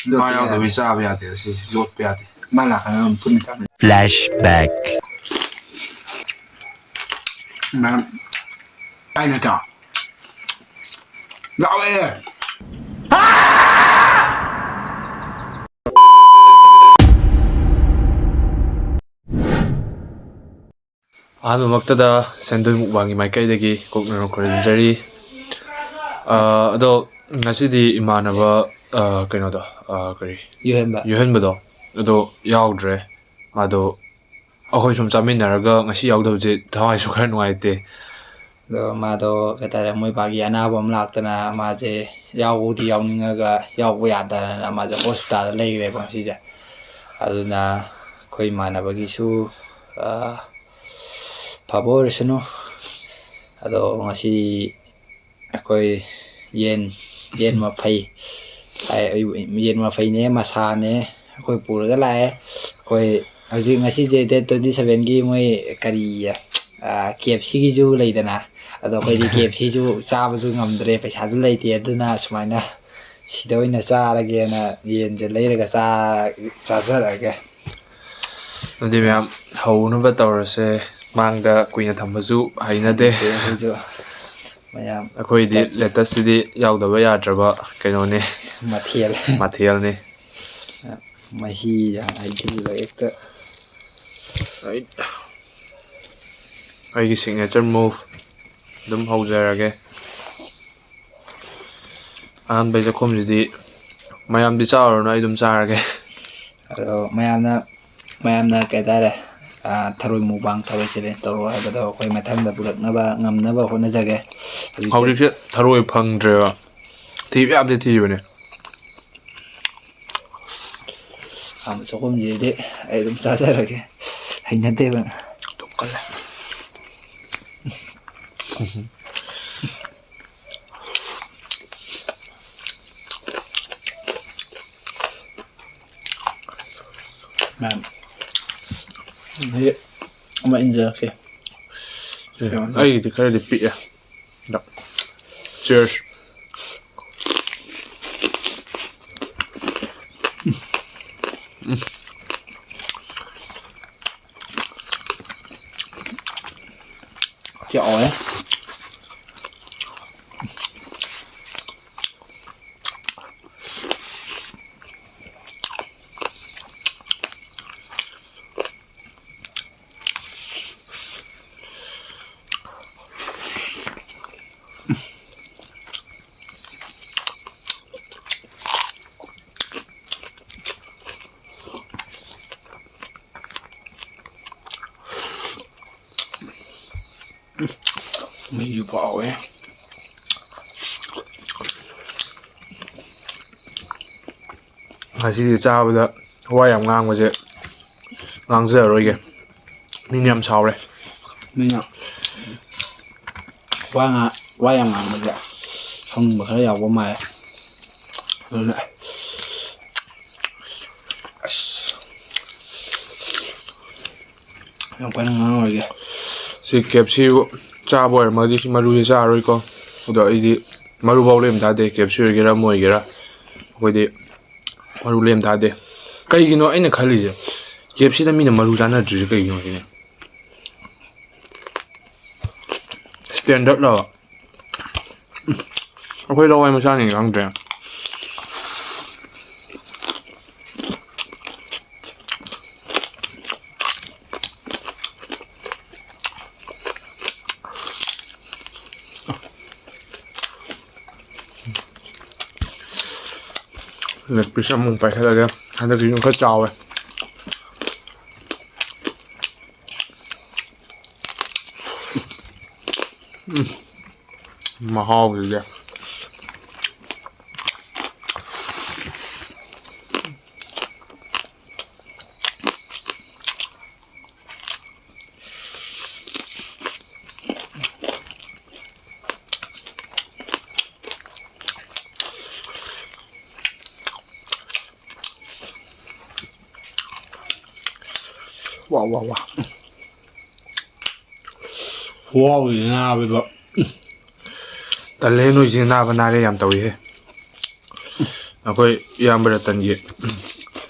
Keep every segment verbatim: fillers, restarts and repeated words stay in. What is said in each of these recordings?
ꯃꯥ ꯌꯥꯎꯗꯕꯩ ꯆꯥꯕ ꯌꯥꯗꯦ꯫ ꯁꯤ ꯌꯣꯠꯄ ꯌꯥꯗꯦ꯫ ꯃꯥ ꯂꯥꯛꯀꯥꯟꯗ ꯑꯗꯨꯝ ꯄꯨꯟꯅ ꯆꯥꯃꯤꯟꯅꯁꯦ꯫ Flashback. ꯃꯌꯥꯝ ꯀꯥꯏ ꯅꯠꯇ꯭ꯔꯣ? ꯂꯥꯛꯑꯦ꯫ ꯑꯍꯥꯟꯕꯃꯛꯇꯗ ꯁꯦꯟꯗꯣꯏ ꯃꯨꯛꯕꯥꯡꯒꯤ ꯃꯥꯏꯀꯩꯗꯒꯤ ꯀꯣꯛꯅꯔꯨꯝ ꯈꯨꯔꯨꯝꯖꯔꯤ꯫ ꯑꯥ, ꯑꯗꯣ ꯉꯁꯤꯗꯤ ꯏꯃꯥꯟꯅꯕ, ꯑꯥ, ꯀꯩꯅꯣꯗꯣ, ꯑꯥ, ꯀꯔꯤ? ꯌꯨꯍꯦꯟꯕ꯫ ꯌꯨꯍꯦꯟꯕꯗꯣ, ꯑꯗꯣ ꯌꯥꯎꯗ꯭ꯔꯦ꯫ ꯃꯥꯗꯣ ꯑꯩꯈꯣꯏ ꯁꯨꯝ ꯆꯥꯃꯤꯟꯅꯔꯒ ꯉꯁꯤ ꯌꯥꯎꯗꯕꯁꯦ ꯊꯋꯥꯏꯁꯨ ꯈꯔ ꯅꯨꯡꯉꯥꯏꯇꯦ꯫ ꯑꯗꯣ ꯃꯥꯗꯣ ꯀꯩ ꯍꯥꯏꯇꯥꯔꯦ, ꯃꯣꯏ ꯄꯥꯒꯤ ꯑꯅꯥꯕ ꯑꯃ ꯂꯥꯛꯇꯅ ꯃꯥꯁꯦ ꯌꯥꯎꯗꯤ ꯌꯥꯎꯅꯤꯡꯉꯒ ꯌꯥꯎꯕ ꯌꯥꯗꯗꯅ ꯃꯥꯁꯦ ꯍꯣꯁꯄꯤꯇꯥꯜꯗ ꯂꯩꯈ꯭ꯔꯦꯕ ꯉꯁꯤꯁꯦ꯫ ꯑꯗꯨꯅ ꯑꯩꯈꯣꯏ ꯏꯃꯥꯟꯅꯕꯒꯤꯁꯨ, ꯑ, ꯐꯕ ꯑꯣꯏꯔꯁꯅꯨ꯫ ꯑꯗꯣ ꯉꯁꯤ ꯑꯩꯈꯣꯏ ꯌꯦꯟ, ꯌꯦꯟ ꯃꯐꯩ, ꯍꯥꯏ-, ꯌꯦꯟ ꯃꯐꯩꯅꯦ, ꯃꯁꯥꯅꯦ, ꯑꯩꯈꯣꯏ ꯄꯨꯔꯒ ꯂꯥꯛꯑꯦ꯫ ꯑꯩꯈꯣꯏ ꯍꯧꯖꯤꯛ ꯉꯁꯤꯁꯦ date twenty sevenꯒꯤ ꯃꯣꯏ ꯀꯔꯤ, ꯑ, KFCꯒꯤꯁꯨ ꯂꯩꯗꯅ, ꯑꯗꯣ ꯑꯩꯈꯣꯏꯗꯤ KFCꯁꯨ ꯆꯥꯕꯁꯨ ꯉꯝꯗ꯭ꯔꯦ, ꯄꯩꯁꯥꯁꯨ ꯂꯩꯇꯦ, ꯑꯗꯨꯅ ꯁꯨꯃꯥꯏꯅ ꯁꯤꯗ ꯑꯣꯏꯅ ꯆꯥꯔꯒꯦꯅ ꯌꯦꯟꯁꯦ ꯂꯩꯔꯒ ꯆꯥ-, ꯆꯥꯖꯔꯒꯦ꯫ ꯑꯗꯨꯗꯤ ꯃꯌꯥꯝ ꯍꯧꯅꯕ ꯇꯧꯔꯁꯦ꯫ ꯃꯥꯡꯗ ꯀꯨꯏꯅ ꯊꯝꯕꯁꯨ ꯍꯩꯅꯗꯦ꯫ ꯍꯩꯅꯗꯦ ꯑꯩꯈꯣꯏꯁꯨ꯫ ꯃꯌꯥꯝ ꯑꯩꯈꯣꯏꯗꯤ ꯆꯠ- latestꯁꯤꯗꯤ ꯌꯥꯎꯗꯕ ꯌꯥꯗ꯭ꯔꯕ ꯀꯩꯅꯣꯅꯤ꯫ ꯃꯊꯦꯜ꯫ ꯃꯊꯦꯜꯅꯤ꯫ ꯃꯍꯤ ꯌꯥꯝ ꯍꯩꯖꯤꯜꯂꯒ ꯍꯦꯛꯇ꯫ ꯑꯩ-, ꯑꯩꯒꯤ signature move ꯑꯗꯨꯝ ꯍꯧꯖꯔꯒꯦ꯫ ꯑꯍꯥꯟꯕꯩ ꯆꯥꯛꯈꯨꯝꯁꯤꯗꯤ ꯃꯌꯥꯝꯗꯤ ꯆꯥꯔꯨꯔꯅꯨ, ꯑꯩ ꯑꯗꯨꯝ ꯆꯥꯔꯒꯦ꯫ ꯑꯗꯣ ꯃꯌꯥꯝꯅ, ꯃꯌꯥꯝꯅ ꯀꯩ ꯍꯥꯏꯇꯥꯔꯦ, ꯑꯥ, ꯊꯔꯣꯏ ꯃꯨꯛꯕꯥꯡ, ꯊꯔꯣꯏ challenge ꯇꯧꯔꯣ ꯍꯥꯏꯕꯗꯣ ꯑꯩꯈꯣꯏ ꯃꯊꯪꯗ ꯄꯨꯔꯛꯅꯕ ꯉꯝꯅꯕ ꯍꯣꯠꯅꯖꯒꯦ꯫ ꯍꯧꯖꯤꯛꯁꯦ ꯍꯧꯖꯤꯛꯁꯦ ꯊꯔꯣꯏ ꯐꯪꯗ꯭ꯔꯦꯕ, ꯊꯤꯕ ꯌꯥꯕꯗꯤ ꯊꯤꯕꯅꯦ꯫ ꯑꯍꯥꯟꯕ ꯆꯥꯛꯈꯨꯝꯁꯤꯗꯤ ꯑꯩ ꯑꯗꯨꯝ ꯆꯥꯖꯔꯒꯦ, ꯍꯩꯅꯗꯦꯕ꯫ ꯇꯣꯛꯀꯜꯂꯦ꯫ ꯃꯌꯥꯝ, ꯑꯩ ꯑꯃ ꯏꯟꯖꯔꯛꯀꯦ꯫ ꯑꯦ, ꯑꯩꯒꯤꯗꯤ ꯈꯔꯗꯤ ꯄꯤꯛꯑꯦ꯫ ꯗ-, cheers꯫ ꯎꯝ꯫ ꯆꯥꯎꯋꯦ꯫ ꯃꯍꯤꯁꯨ ꯐꯥꯎꯋꯦ꯫ ꯉꯁꯤꯗꯤ ꯆꯥꯕꯗ ꯋꯥ ꯌꯥꯝ ꯉꯥꯡꯕꯁꯦ ꯉꯥꯡꯖꯔꯔꯣꯏꯒꯦ꯫ ꯃꯤꯅ ꯌꯥꯝ ꯁꯥꯎꯔꯦ꯫ ꯃꯤꯅ ꯋꯥ ꯉꯥ-, ꯋꯥ ꯌꯥꯝ ꯉꯥꯡꯕꯁꯦ ꯁꯥꯎꯅꯤꯡꯕ ꯈꯔ ꯌꯥꯎꯕ ꯃꯥꯜꯂꯦ꯫ ꯑꯗꯨꯅ ꯑꯁ, ꯌꯥꯝ ꯀꯟꯅ ꯉꯥꯡꯉꯔꯣꯏꯒꯦ꯫ ꯁꯤ ꯀꯦꯞꯁꯤ ꯆꯥꯕ ꯑꯣꯏꯔꯝꯃꯒꯗꯤ ꯁꯤ ꯃꯔꯨꯁꯤ ꯆꯥꯔꯔꯣꯏꯀꯣ꯫ ꯑꯗꯣ ꯑꯩꯗꯤ ꯃꯔꯨꯐꯥꯎ ꯂꯦꯝ ꯊꯥꯗꯦ, ꯀꯦꯞꯁꯤ ꯑꯣꯏꯒꯦꯔꯥ ꯑꯃ ꯑꯣꯏꯒꯦꯔꯥ꯫ ꯑꯩꯈꯣꯏꯗꯤ ꯃꯔꯨ ꯂꯦꯝ ꯊꯥꯗꯦ꯫ ꯀꯩꯒꯤꯅꯣ ꯑꯩꯅ ꯈꯜꯂꯤꯁꯦ, ꯀꯦꯞꯁꯤꯗ ꯃꯤꯅ ꯃꯔꯨ ꯆꯥꯅꯗ꯭ꯔꯤꯁꯦ ꯀꯩꯒꯤꯅꯣ ꯁꯤꯅꯦ꯫ Standard love? ꯎꯝ, ꯑꯩꯈꯣꯏ ꯂꯋꯥꯏ ꯃꯆꯥꯅꯤ ꯈꯪꯗ꯭ꯔꯦ꯫ Leg piece ꯑꯃꯨꯛ ꯄꯥꯏꯈꯠꯂꯒꯦ꯫ ꯍꯟꯗꯛꯀꯤꯁꯤꯅ ꯈꯔ ꯆꯥꯎꯋꯦ꯫ ꯎꯝ꯫ ꯃꯍꯥꯎꯁꯤꯗꯤ꯫ ꯋꯥ, ꯋꯥ, ꯋꯥ꯫ ꯈꯨꯍꯥꯎꯗꯤ ꯅꯥꯕ ꯏꯕꯣ꯫ ꯇꯜꯂꯦ, ꯅꯣꯏꯁꯦ ꯅꯥꯕ ꯅꯥꯔꯦ ꯌꯥꯝ ꯇꯧꯏꯍꯦ꯫ ꯑꯩꯈꯣꯏ ꯏꯌꯥꯝꯕ ꯔꯇꯟꯒꯤ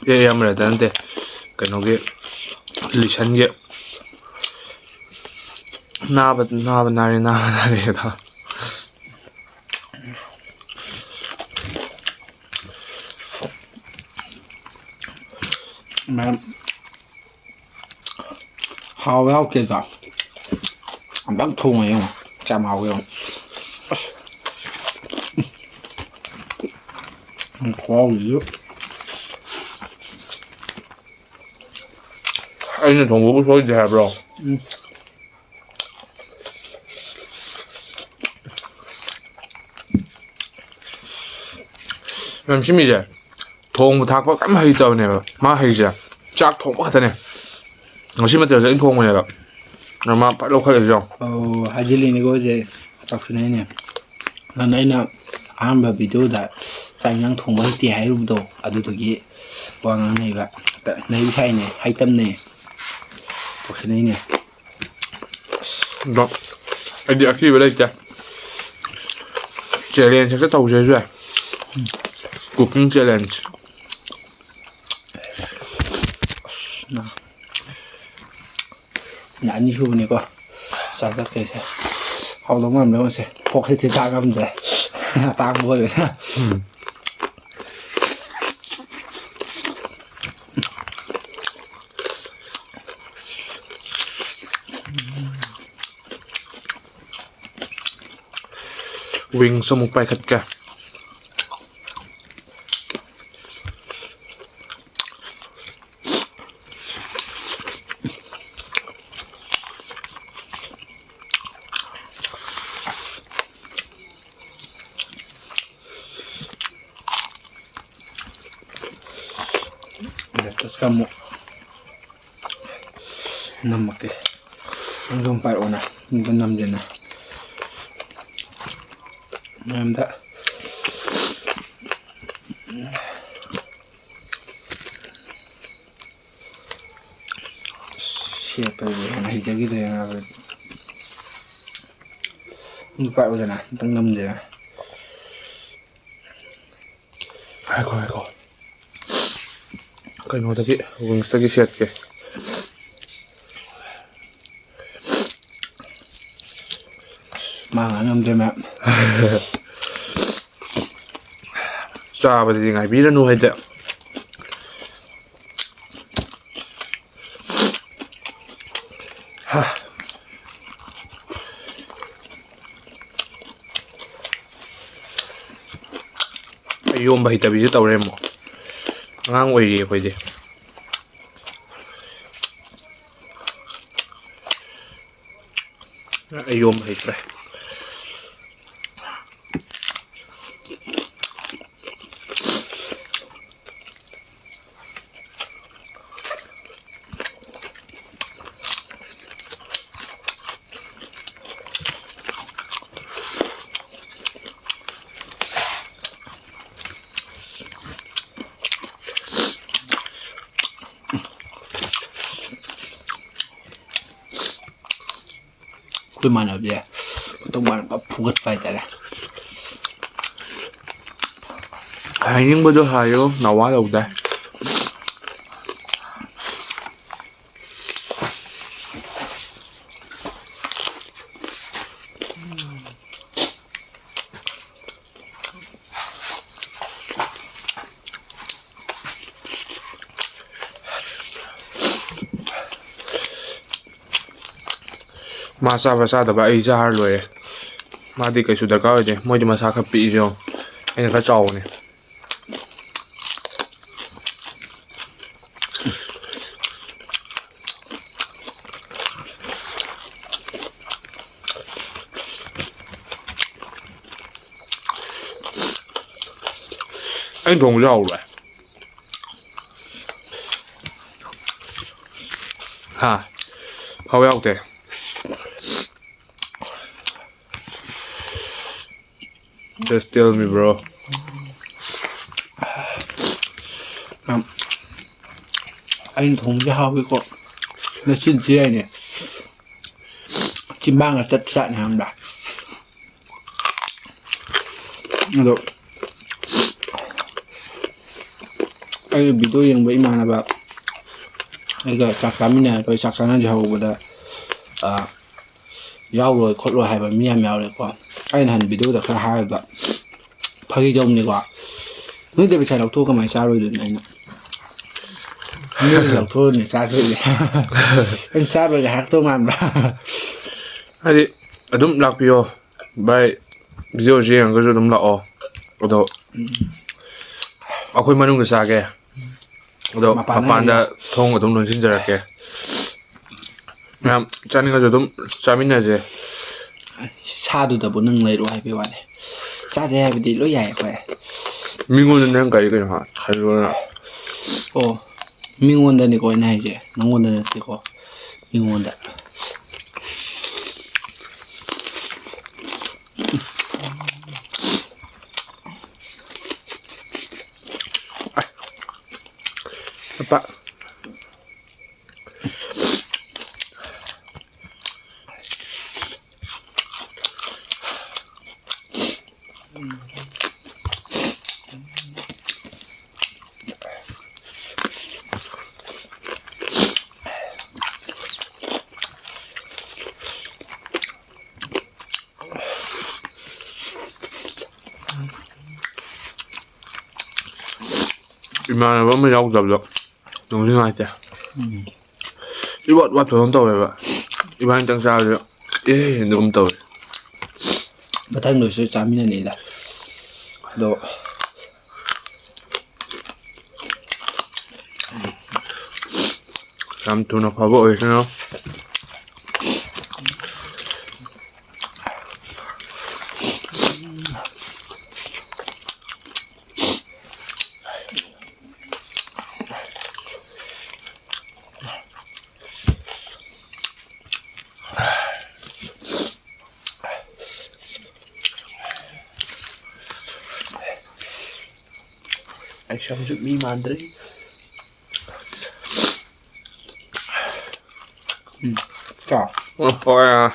ꯄꯦꯛ ꯑꯌꯥꯝꯕ ꯂꯩꯇ ꯅꯠꯇꯦ꯫ ꯀꯩꯅꯣꯒꯤ ꯂꯤꯁꯟꯒꯤ ꯅꯥꯕ ꯅꯥꯕ ꯅꯥꯔꯦ ꯅꯥꯕ ꯅꯥꯔꯦ ꯑꯗꯣ꯫ ꯃꯌꯥꯝ ꯍꯥꯎꯋꯦ ꯍꯥꯎꯇꯦꯗꯣ ꯑꯝꯇꯪ ꯊꯣꯡꯉ ꯌꯦꯡꯉꯣ꯫ ꯀꯌꯥꯝ ꯍꯥꯎꯒꯦ ꯌꯦꯡꯉꯣ꯫ ꯑꯁ꯫ ꯎꯝ, ꯈꯨꯍꯥꯎꯁꯤꯁꯨ꯫ ꯑꯩꯅ ꯊꯣꯡꯕꯕꯨ ꯁꯣꯏꯗꯦ ꯍꯥꯏꯕ꯭ꯔꯣ? ꯎꯝ꯫ ꯃꯦꯝ ꯁꯤꯃꯤꯁꯦ ꯊꯣꯡꯕ ꯊꯥꯛꯄ ꯀꯔꯤꯝ ꯍꯩꯇꯕꯅꯦꯕ꯫ ꯃꯥ ꯍꯩꯁꯦ ꯆꯥꯛ ꯊꯣꯡꯕ ꯈꯛꯇꯅꯦ꯫ ꯉꯁꯤ ꯃꯊꯦꯜꯁꯦ ꯑꯩꯅ ꯊꯣꯡꯕꯅꯦꯕ꯫ ꯑꯗꯣ ꯃꯥ ꯐꯠ ꯂꯧꯈꯠꯂꯛꯏꯁꯦ ꯌꯦꯡꯉꯣ꯫ ꯑꯣ, ꯍꯥꯏꯖꯤꯜꯂꯤꯅꯦꯀꯣ ꯍꯧꯖꯤꯛ꯫ ꯇꯧꯁꯤꯟꯅꯩꯅꯦ꯫ ꯑꯗꯨꯅ ꯑꯩꯅ ꯑꯍꯥꯟꯕ ꯚꯤꯗꯤꯑꯣꯗ ꯆꯥꯛ ꯏꯟꯁꯥꯡ ꯊꯣꯡꯕ ꯍꯩꯇꯦ ꯍꯥꯏꯔꯨꯕꯗꯣ, ꯑꯗꯨꯗꯨꯒꯤ ꯋꯥ ꯉꯥꯡꯅꯩꯕ꯫ ꯅꯩ ꯁꯥꯏꯅꯦ, ꯍꯩꯇꯝꯅꯦ꯫ ꯇꯧꯁꯤꯟꯅꯩꯅꯦ꯫ ꯑꯗꯣ ꯑꯩꯗꯤ ꯑꯀꯤꯕ ꯂꯩꯇꯦ꯫ ꯆꯦꯂꯦꯟꯖ ꯍꯦꯛꯇ ꯇꯧꯖꯔꯁꯨ ꯌꯥꯏ꯫ Cooking challenge. ꯑꯁ, ꯅ-, ꯅ ꯑꯅꯤꯁꯨꯕꯅꯤꯀꯣ ꯆꯥꯛ ꯆꯠꯈ꯭ꯔꯤꯁꯦ꯫ ꯍꯥꯎꯗꯧ ꯃꯥꯟꯕ ꯃꯁꯦ꯫ ꯄꯣꯛꯁꯦ ꯊꯤꯟꯇꯥꯛ ꯉꯝꯗ꯭ꯔꯦ꯫ ꯑꯇꯥꯡꯕ ꯑꯣꯏꯕꯅ꯫ ꯎꯝ꯫ ꯋꯤꯡꯁ ꯑꯃꯨꯛ ꯄꯥꯏꯈꯠꯀꯦ꯫ ꯂꯦꯇꯁꯀ ꯑꯃꯨꯛ ꯅꯝꯃꯛꯀꯦ꯫ ꯅꯪꯁꯨ ꯑꯃ ꯄꯥꯏꯔꯛꯑꯣꯅ, ꯑꯝꯇ ꯅꯝꯁꯦꯅ꯫ ꯃꯌꯥꯝꯗ ꯁꯦꯠꯄꯗꯤ ꯍꯦꯟꯅ ꯍꯩꯖꯈꯤꯗ꯭ꯔꯦꯅ꯫ ꯑꯗꯨ ꯄꯥꯏꯔꯛꯎꯗꯅ, ꯑꯝꯇꯪ ꯅꯝꯁꯦꯅ꯫ ꯉꯥꯏꯈꯣ, ꯉꯥꯏꯈꯣ꯫ ꯀꯩꯅꯣꯗꯒꯤ, ꯋꯤꯡꯁꯇꯒꯤ ꯁꯦꯠꯀꯦ꯫ ꯃꯥ ꯉꯥꯏ ꯉꯝꯗ꯭ꯔꯦ, ꯃꯌꯥꯝ꯫ ꯆꯥꯕꯗꯗꯤ ꯉꯥꯏꯕꯤꯔꯅꯨ ꯍꯥꯏꯗꯤ꯫ ꯍꯥ꯫ ꯑꯩ ꯌꯣꯝꯕ ꯍꯩꯇꯕꯤꯁꯨ ꯇꯧꯔꯦ ꯑꯃꯨꯛ꯫ ꯑꯉꯥꯡ ꯑꯣꯏꯔꯤ ꯑꯩꯈꯣꯏꯗꯤ꯫ ꯑꯩ ꯌꯣꯝꯕ ꯍꯩꯇ꯭ꯔꯦ꯫ ꯑꯩꯈꯣꯏ ꯏꯃꯥꯟꯅꯕꯁꯦ ꯈꯨꯇꯧ ꯃꯥꯅ ꯐꯨꯒꯠꯄ ꯍꯥꯏꯇꯥꯔꯦ꯫ ꯍꯥꯏꯅꯤꯡꯕꯗꯣ ꯍꯥꯏꯌꯣ, ꯅꯋꯥ ꯂꯧꯗꯦ꯫ ꯃꯥ ꯆꯥꯕ ꯆꯥꯗꯕ ꯑꯩ ꯆꯥꯔ ꯂꯣꯏꯔꯦ꯫ ꯃꯥꯗꯤ ꯀꯩꯁꯨ ꯗꯔꯀꯥꯔ ꯑꯣꯏꯗꯦ꯫ ꯃꯣꯏꯗꯤ ꯃꯁꯥ ꯈꯔ ꯄꯤꯛꯏꯁꯦ ꯌꯦꯡꯉꯣ꯫ ꯑꯩꯅ ꯈꯔ ꯆꯥꯎꯕꯅꯦ꯫ ꯑꯩꯅ ꯊꯣꯡꯕꯁꯨ ꯍꯥꯎꯕ꯭ꯔꯥ? ꯍꯥ? ꯍꯥꯎ ꯌꯥꯎꯗꯦ꯫ Just tell me, bro. ꯌꯥꯝ, ꯑꯩꯅ ꯊꯣꯡꯕꯁꯦ ꯍꯥꯎꯋꯤꯀꯣ꯫ ꯅꯆꯤꯟ ꯊꯤ ꯍꯥꯏꯅꯦ꯫ ꯆꯤꯟꯕꯥꯡꯒ ꯇꯠ ꯆꯥꯠꯅꯤ ꯈꯪꯕ꯭ꯔꯥ? ꯑꯗꯣ ꯑꯩꯒꯤ video ꯌꯦꯡꯕ ꯏꯃꯥꯟꯅꯕ ꯑꯩꯒ ꯆꯥꯛ ꯆꯥꯃꯤꯟꯅꯔꯔꯣꯏ, ꯆꯥꯛ ꯆꯥꯅꯁꯦ ꯍꯧꯕꯗ, ꯑꯥ, ꯌꯥꯎꯔꯣꯏ ꯈꯣꯠꯂꯣꯏ ꯍꯥꯏꯕ ꯃꯤ ꯌꯥꯝ ꯌꯥꯎꯔꯦꯀꯣ꯫ ꯑꯩ ꯅꯍꯥꯟ video ꯗ ꯈꯔ ꯍꯥꯏꯕ, ꯐꯥꯒꯤ ꯇꯧꯕꯅꯤꯀꯣ꯫ ꯅꯣꯏꯗ ꯄꯩꯁꯥ ꯂꯧꯊꯣꯛꯑ ꯀꯃꯥꯏꯅ ꯆꯥꯔꯣꯏꯗꯣꯏꯅꯣ ꯑꯩꯅ? ꯅꯣꯏꯗ ꯂꯧꯊꯣꯛꯑꯅꯤ ꯆꯥꯗꯣꯏꯅꯦ꯫ ꯑꯩꯅ ꯆꯥꯔꯣꯏꯒ ꯍꯥꯏꯔꯛꯇꯧ ꯃꯥꯟꯕ꯭ꯔꯥ? ꯍꯥꯏꯗꯤ, ꯑꯗꯨꯝ ꯂꯥꯛꯄꯤꯌꯣ ꯚꯥꯏ, video ꯁꯤ ꯌꯦꯡꯉꯒꯁꯨ ꯑꯗꯨꯝ ꯂꯥꯛꯑꯣ꯫ ꯑꯗꯣ ꯑꯩꯈꯣꯏ ꯃꯅꯨꯡꯗ ꯆꯥꯒꯦ꯫ ꯑꯗꯣ ꯃꯄꯥꯟꯗ ꯃꯄꯥꯟꯗ ꯍꯥꯏꯕ ꯌꯥꯏ꯫ ꯊꯣꯡ ꯑꯗꯨꯝ ꯂꯣꯟꯁꯤꯟꯖꯔꯛꯀꯦ꯫ ꯃꯌꯥꯝ ꯆꯥꯅꯤꯡꯉꯁꯨ ꯑꯗꯨꯝ ꯆꯥꯃꯤꯟꯅꯁꯦ꯫ ꯁꯥꯗꯨꯗꯕꯨ ꯅꯪ ꯂꯩꯔꯛꯑꯣ ꯍꯥꯏꯕꯩ ꯋꯥꯅꯤ꯫ ꯆꯥꯁꯦ ꯍꯥꯏꯕꯗꯤ ꯂꯣꯏ ꯌꯥꯏ ꯑꯩꯈꯣꯏ꯫ ꯃꯤꯉꯣꯟꯗ ꯅꯪ ꯀꯔꯤ ꯀꯩꯅꯣ ꯍꯥꯏ-, ꯍꯥꯏꯔꯣꯅ꯫ ꯑꯣ, ꯃꯤꯉꯣꯟꯗꯅꯤꯀꯣ ꯑꯩꯅ ꯍꯥꯏꯁꯦ, ꯅꯪꯉꯣꯟꯗ ꯅꯠꯇꯦꯀꯣ, ꯃꯤꯉꯣꯟꯗ꯫ ꯂꯨꯄꯥ꯫ ꯏꯃꯥꯟꯅꯕ ꯑꯃ ꯌꯥꯎꯗꯕꯗꯣ ꯅꯨꯡꯗꯤ ꯅꯨꯡꯉꯥꯏꯇꯦ꯫ ꯎꯝ꯫ ꯏꯋꯥꯠ ꯋꯥꯠꯄꯗꯧꯅ ꯇꯧꯋꯦꯕ꯫ ꯏꯕꯥꯅꯤꯇꯪ ꯆꯥꯕꯁꯨ ꯏꯍꯦ ꯍꯦꯟꯗꯒꯨꯝ ꯇꯧꯋꯦ꯫ ꯃꯊꯪꯗꯁꯨ ꯆꯥꯃꯤꯟꯅꯅꯤꯗ꯫ ꯑꯗꯣ ꯌꯥꯝ ꯊꯨꯅ ꯐꯕ ꯑꯣꯏꯁꯅꯨ꯫ ꯑꯩ ꯁꯝꯁꯨ ꯃꯤ ꯃꯥꯟꯗ꯭ꯔꯦ꯫ ꯎꯝ꯫ ꯆꯥꯎ꯫ ꯎꯝ, ꯍꯣꯏ꯫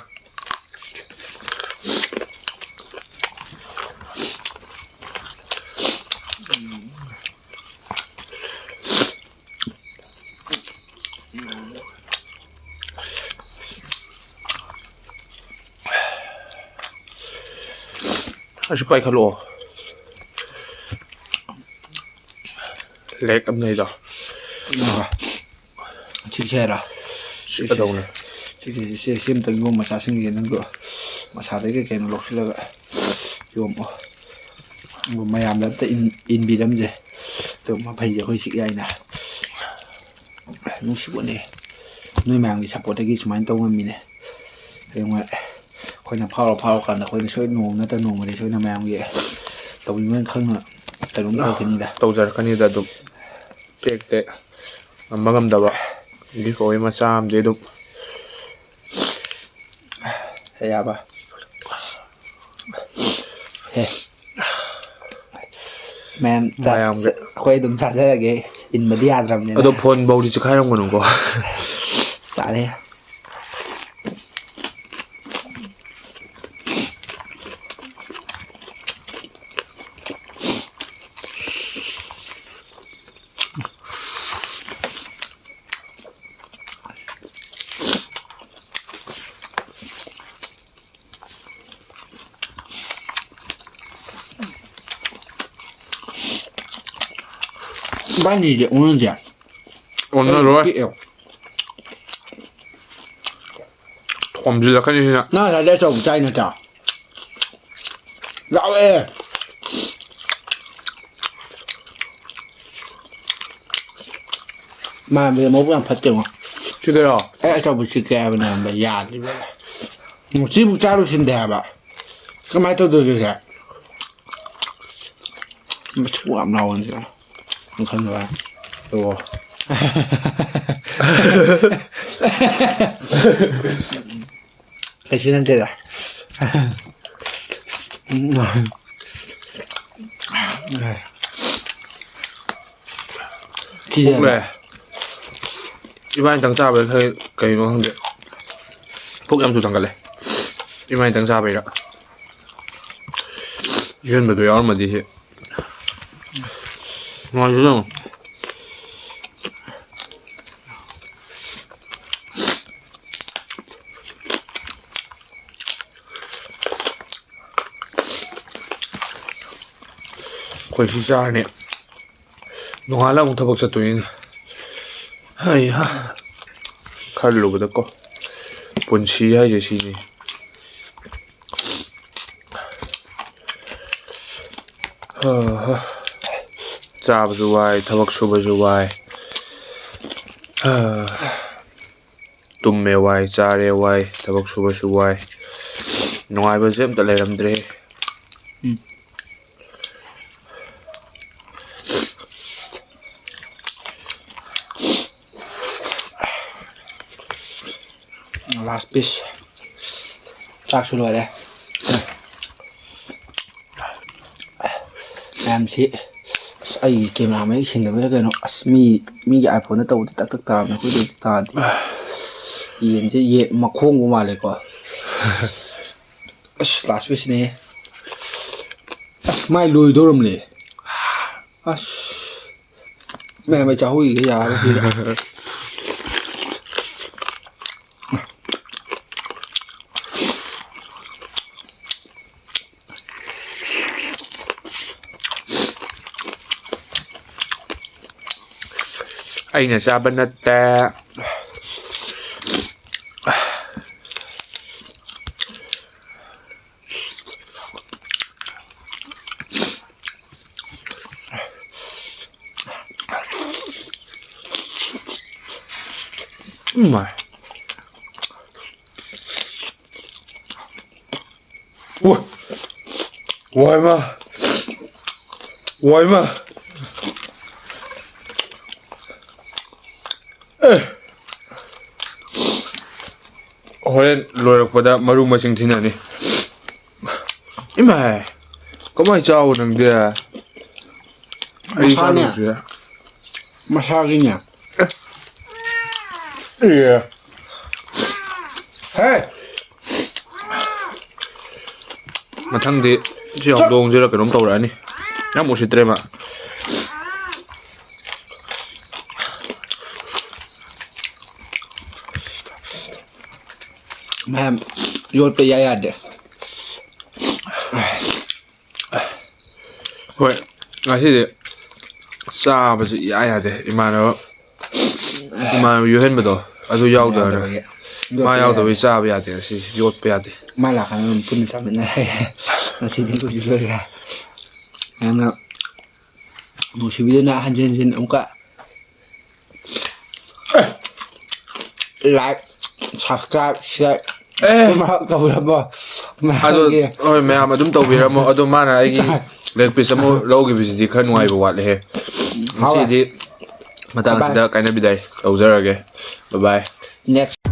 ꯑꯁꯤ ꯄꯥꯏꯈꯠꯂꯛꯑꯣ꯫ ꯂꯦꯛ ꯑꯃ ꯂꯩꯗꯣ꯫ ꯁꯤꯁꯦ ꯍꯥꯏꯔꯣ? ꯁꯤꯀꯗꯧꯅꯦ꯫ ꯁꯤꯁꯦ, ꯁꯤ, ꯁꯤ ꯑꯝꯇꯪ ꯌꯣꯝꯃ ꯆꯥꯁꯤꯟꯒꯦ꯫ ꯅꯪꯁꯨ ꯃꯁꯥꯗꯒꯤ ꯀꯩꯅꯣ ꯂꯧꯁꯤꯜꯂꯒ ꯌꯣꯝꯃꯣ꯫ ꯑꯗꯨ ꯃꯌꯥꯝꯗ ꯑꯝꯇ ꯏꯟ-, ꯏꯟꯕꯤꯔꯝꯁꯦ꯫ ꯑꯗꯨ ꯃꯐꯩꯁꯦ ꯑꯩꯈꯣꯏ ꯆꯤꯛ ꯌꯥꯏꯅ꯫ ꯅꯨꯡꯁꯤꯕꯅꯦ꯫ ꯅꯣꯏ ꯃꯌꯥꯝꯒꯤ ꯁꯞꯄꯣꯔꯠꯇꯒꯤ ꯁꯨꯃꯥꯏꯅ ꯇꯧ ꯉꯝꯃꯤꯅꯦ꯫ ꯍꯌꯦꯡꯋꯥꯏ ꯑꯩꯈꯣꯏꯅ ꯐꯥꯎꯔ ꯐꯥꯎꯔꯀꯥꯟꯗ ꯑꯩꯈꯣꯏꯅ ꯁꯣꯏ ꯅꯣꯡꯃ ꯅꯠꯇ꯭ꯔ ꯅꯣꯡꯃꯗꯤ ꯁꯣꯏꯅ ꯃꯌꯥꯝꯒꯤ ꯇꯧꯕꯤꯃꯜ ꯈꯪꯅ ꯀꯩꯅꯣꯝ ꯇꯧꯔꯛꯀꯅꯤꯗ꯫ ꯇꯧꯖꯔꯛꯀꯅꯤꯗ ꯑꯗꯨꯝ꯫ ꯇꯦꯛ ꯇꯦꯛ ꯉꯝꯕ ꯉꯝꯗꯕ ꯒꯤꯐ ꯑꯋꯦ ꯃꯆꯥ ꯑꯃꯗꯤ ꯑꯗꯨꯝ꯫ ꯌꯥꯕ꯫ ꯍꯦ꯫ ꯃꯌꯥꯝ ꯆꯥ-, ꯃꯌꯥꯝꯒꯤ꯫ ꯑꯩꯈꯣꯏ ꯑꯗꯨꯝ ꯆꯥꯖꯔꯒꯦ꯫ ꯏꯟꯕꯗꯤ ꯌꯥꯗ꯭ꯔꯕꯅꯤꯅ꯫ ꯑꯗꯣ ꯐꯣꯟ ꯐꯧꯗꯤ ꯆꯤꯛꯈꯥꯏꯔꯝꯒꯅꯨꯀꯣ꯫ ꯆꯥꯔꯦ꯫ ꯏꯕꯥꯅꯤꯁꯦ ꯑꯣꯟꯅꯁꯦ꯫ ꯑꯣꯟꯅꯔꯣꯏ꯫ ꯄꯤꯛꯑꯦ꯫ ꯊꯣꯝꯖꯤꯜꯂꯛꯀꯅꯤ ꯁꯤꯅ꯫ ꯅꯪ ꯉꯁꯥꯏꯗꯩ ꯑꯆꯧꯕ ꯆꯥꯏ ꯅꯠꯇ꯭ꯔꯣ? ꯂꯥꯎꯋꯦ꯫ ꯃꯥꯟꯕꯗ ꯃꯕꯨꯛ ꯌꯥꯝ ꯐꯠꯇꯦꯉꯣ꯫ ꯁꯤꯗꯔꯣ? ꯑꯩ ꯑꯆꯧꯕ ꯆꯤꯛꯀꯦ ꯍꯥꯏꯕꯅꯦ ꯈꯪꯕ꯭ꯔꯥ? ꯌꯥꯗ꯭ꯔꯤꯕ꯫ ꯁꯤꯕꯨ ꯆꯥꯔꯨꯁꯤꯟꯗꯦ ꯍꯥꯏꯕ꯫ ꯀꯃꯥꯏꯅ ꯇꯧꯗꯣꯏꯅꯣ ꯁꯤꯗ? ꯃꯆꯨ ꯌꯥꯝ ꯂꯥꯎꯕꯅꯤꯗ꯫ ꯃꯈꯜ ꯃꯈꯜ꯫ ꯑꯣ꯫ ꯀꯩꯁꯨ ꯅꯠꯇꯦꯗ꯫ ꯄꯨꯛ ꯂꯩ꯫ ꯏꯕꯥꯅꯤꯇꯪ ꯆꯥꯕꯩ ꯈꯔ ꯀꯩꯅꯣ ꯈꯪꯗꯦ꯫ ꯄꯨꯛ ꯌꯥꯝ ꯊꯨ ꯊꯟꯒꯠꯂꯦ꯫ ꯏꯕꯥꯅꯤꯇꯪ ꯆꯥꯕꯩꯔ꯫ ꯏꯔꯣꯟꯕꯗꯣ ꯌꯥꯎꯔꯝꯃꯗꯤ ꯁꯤ꯫ ꯅꯨꯡꯉꯥꯏꯇꯦ ꯌꯦꯡꯉꯣ꯫ ꯁꯤ ꯆꯥꯔꯅꯤ꯫ ꯅꯣꯡꯉꯥꯜꯂ ꯑꯃꯨꯛ ꯊꯕꯛ ꯆꯠꯇꯣꯏꯅꯤꯅꯦ꯫ ꯍꯩ ꯍꯥ꯫ ꯈꯜꯂꯨꯕꯗꯀꯣ, ꯄꯨꯟꯁꯤ ꯍꯥꯏꯁꯦ ꯁꯤꯅꯤ꯫ ꯍꯥ ꯍꯥ꯫ ꯆꯥꯕꯁꯨ ꯋꯥꯏ, ꯊꯕꯛ ꯁꯨꯕꯁꯨ ꯋꯥꯏ꯫ ꯍꯥ꯫ ꯇꯨꯝꯃꯦ ꯋꯥꯏ, ꯆꯥꯔꯦ ꯋꯥꯏ, ꯊꯕꯛ ꯁꯨꯕꯁꯨ ꯋꯥꯏ꯫ ꯅꯨꯡꯉꯥꯏꯕꯁꯦ ꯑꯝꯇ ꯂꯩꯔꯝꯗ꯭ꯔꯦ꯫ ꯎꯝ꯫ Last piece꯫ ꯆꯥꯛꯁꯨ ꯂꯣꯏꯔꯦ꯫ ꯃꯌꯥꯝꯁꯤ꯫ ꯑꯁ, ꯑꯩꯒꯤ camera ꯃꯌꯦꯛ ꯁꯦꯡꯗꯕꯩꯔꯥ ꯀꯩꯅꯣ, ꯑꯁ, ꯃꯤ, ꯃꯤꯒꯤ iPhone ꯇꯧꯕꯗꯤ ꯇꯛ ꯇꯛ ꯇꯥꯕꯅꯦ, ꯑꯩꯈꯣꯏꯗꯗꯤ ꯇꯥꯗꯦ꯫ ꯌꯦꯟꯁꯦ ꯌꯦꯟ ꯃꯈꯣꯡꯕꯨ ꯃꯥꯜꯂꯦꯀꯣ꯫ ꯑꯁ, last piece ꯅꯦ꯫ ꯑꯁ, ꯃꯥꯏ ꯂꯣꯏꯗꯧꯔꯝꯂꯦ꯫ ꯑꯁ꯫ ꯃꯌꯥꯝ ꯑꯩ ꯆꯥꯍꯧꯔꯤꯒꯦ ꯌꯥꯔꯔꯣꯏ ꯁꯤꯗꯤ꯫ ꯑꯩꯅ ꯆꯥꯕ ꯅꯠꯇꯦ꯫ ꯏꯃꯥꯏ꯫ ꯋꯥ-, ꯋꯥꯏꯃ꯫ ꯋꯥꯏꯃ꯫ ꯑꯦ꯫ ꯍꯣꯔꯦꯟ ꯂꯣꯏꯔꯛꯄꯗ ꯃꯔꯨ ꯃꯁꯤꯡ ꯊꯤꯅꯅꯤ꯫ ꯏꯃꯥꯏ, ꯀꯃꯥꯏ ꯆꯥꯕ ꯅꯪꯗꯤ? ꯑꯩ ꯃꯁꯥꯅꯦ꯫ ꯆꯥꯗꯕꯁꯨ ꯌꯥꯏ꯫ ꯃꯁꯥꯒꯤꯅꯦ꯫ ꯑꯦ꯫ ꯍꯦ꯫ ꯃꯊꯪꯗꯤ ꯁꯤ ꯍꯧꯗꯣꯡꯁꯤꯔ ꯀꯩꯅꯣꯝ ꯇꯧꯔꯛꯑꯅꯤ꯫ ꯌꯥꯝ ꯎꯁꯤꯠꯇ꯭ꯔꯦ ꯃꯥ꯫ ꯃꯌꯥꯝ ꯌꯣꯠꯄ ꯏꯌꯥ ꯌꯥꯗꯦ꯫ ꯍꯣꯏ, ꯉꯁꯤꯗꯤ ꯆꯥꯕꯁꯤ ꯏꯌꯥ ꯌꯥꯗꯦ꯫ ꯏꯃꯥꯟꯅꯕ ꯏꯃꯥꯟꯅꯕ ꯌꯣꯏꯍꯟꯕꯗꯣ ꯑꯗꯨ ꯌꯥꯎꯗꯕꯅ ꯌꯥꯎꯗꯕꯒꯤ꯫ ꯃꯥ ꯌꯣꯠꯄ ꯌꯥꯎꯗꯕꯒꯤ ꯌꯥꯗꯦ꯫ ꯆꯥꯕ ꯌꯥꯗꯦ ꯉꯁꯤ, ꯌꯣꯠꯄ ꯌꯥꯗꯦ꯫ ꯃꯥ ꯂꯥꯛꯀꯥꯟꯗ ꯑꯗꯨꯝ ꯄꯨꯟꯅ ꯆꯥꯃꯤꯟꯅꯔꯦ꯫ ꯉꯁꯤꯗꯤ ꯂꯣꯏꯁꯨ ꯂꯣꯏꯈ꯭ꯔꯦ꯫ ꯌꯥꯝꯅ ꯅꯨꯡꯁꯤꯕꯤꯗꯨꯅ ꯍꯟꯖꯤꯟ ꯍꯟꯖꯤꯟ ꯑꯃꯨꯛꯀ like, subscribe, share ꯑꯦ꯫ ꯄꯨꯝꯅꯃꯛ ꯇꯧꯕꯤꯔꯝꯃꯣ꯫ ꯑꯗꯣ ꯃꯌꯥꯝꯒꯤ ꯍꯣꯏ, ꯃꯌꯥꯝ ꯑꯗꯨꯝ ꯇꯧꯕꯤꯔꯝꯃꯣ꯫ ꯑꯗꯣ ꯃꯥꯅ ꯑꯩꯒꯤ leg piece ꯑꯃ ꯂꯧꯈꯤꯕꯁꯤꯗꯤ ꯈꯔ ꯅꯨꯡꯉꯥꯏꯕ ꯋꯥꯠꯂꯦꯍꯦ꯫ ꯍꯥꯎꯋꯦ꯫ ꯉꯁꯤꯗꯤ ꯃꯇꯥꯡꯁꯤꯗ ꯀꯥꯏꯅꯕꯤꯗꯥꯏ ꯇꯧꯖꯔꯒꯦ꯫ Bye bye꯫ Next꯫